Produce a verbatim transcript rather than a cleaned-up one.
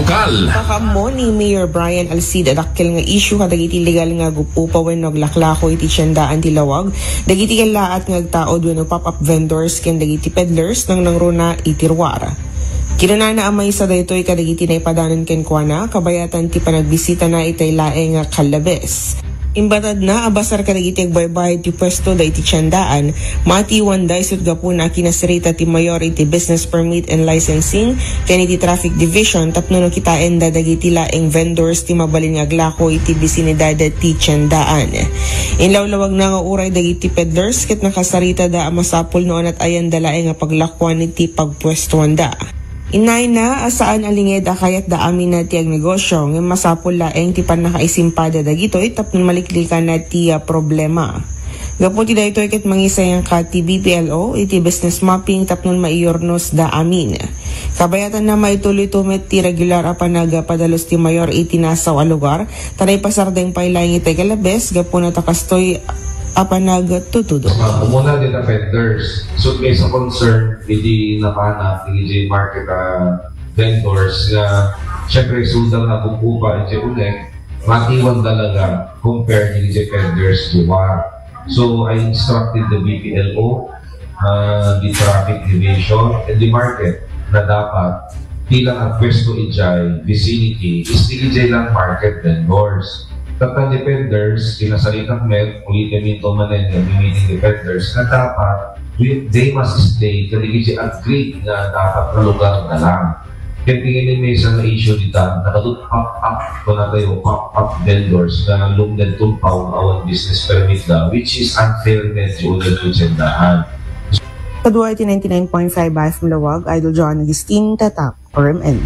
Kal. Pakaammo ni Mayor Brian Alcid a dakkel nga issue kadagiti legal nga agup-upa wenno aglaklako iti tiendaan ti lawag dagiti kellaat nga agtaud wenno pop-up vendors ken dagiti peddlers nangnangruna iti ruar. Kinunana a maysa daytoy kadagiti naipadanan kenkuana kabayatan ti panagbisitana itay laeng nga kallabes. Imbatadna a basar kadagiti agbaybayad ti puestoda iti tiendaan, maatiwanda isut' gapuna a kinasarita ti mayor iti Business Permit and Licensing ken iti Traffic Division tapno no kitaenda dagiti laeng vendors ti mabalin nga aglako iti bisinidad ti tiendaan. Inlawlawagna nga uray dagiti peddlers ket nakasaritada a masapul no anat-ayanda laeng a paglakuan iti pagpuestoanda. Inayna a saan a linged a kayatda amin ti agnegosyo, ngem masapul laeng ti pannakaisimpada dagitoy tapno maliklikanna ti, ah, problema. Gapu ti daytoy ket mangisayangka ti B P L O iti business mapping tapno maiyurnosda amin. Kabayatanna, maitultuloy met ti regular a panagpadalus ti mayor iti nasaw a lugar, ta naipasardeng pay laeng iti kallabes gapuna ta kastoy a panagtutudok. Umuna dita vendors. So, may sa concern iti napanak iti market, ah, vendors nga, syempre, isulda nga agup-upa iti unek, matiwan talaga compared iti vendors di war. So, I instructed the B P L O, uh, the traffic division, and the market na dapat bilang agpwesto idiay vicinity is di idiay lang market vendors. Tatta defenders, kinasaritak met, ulitin mi ito manen, nga meeting defenders, na dapat we, they must stay kadigiti agreed nga dapat nga lugar na lang. Kaya tingin ni may isang issue dita, nakadut pop-up, kung tayo, pop-up vendors na lumned compound awan business permit da, which is unfair medyo ulit yung tsendahan. Kadua iti ninety-nine point five F M Lawag, Idol John Agustin, Tatak, R M N.